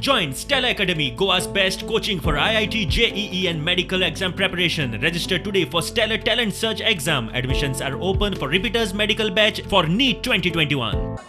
Join Stellar Academy, Goa's best coaching for IIT, JEE and medical exam preparation. Register today for Stellar Talent Search exam. Admissions are open for repeaters medical batch for NEET 2021.